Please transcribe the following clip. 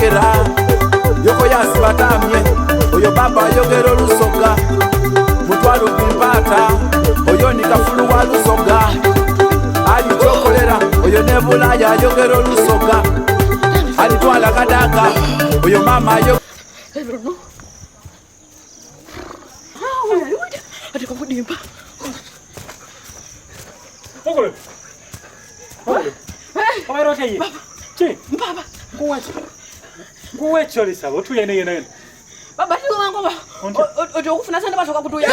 ayogera yoko yasibatamye oyo baba ayogera olusoga mutwalo pimpata oyo ni kafulu wa lusoga alikyokolera oyo ne bulaya ayogera olusoga alitwala kadaga oyo mama ayo Baba, oti okufuna sente basooka kutuya.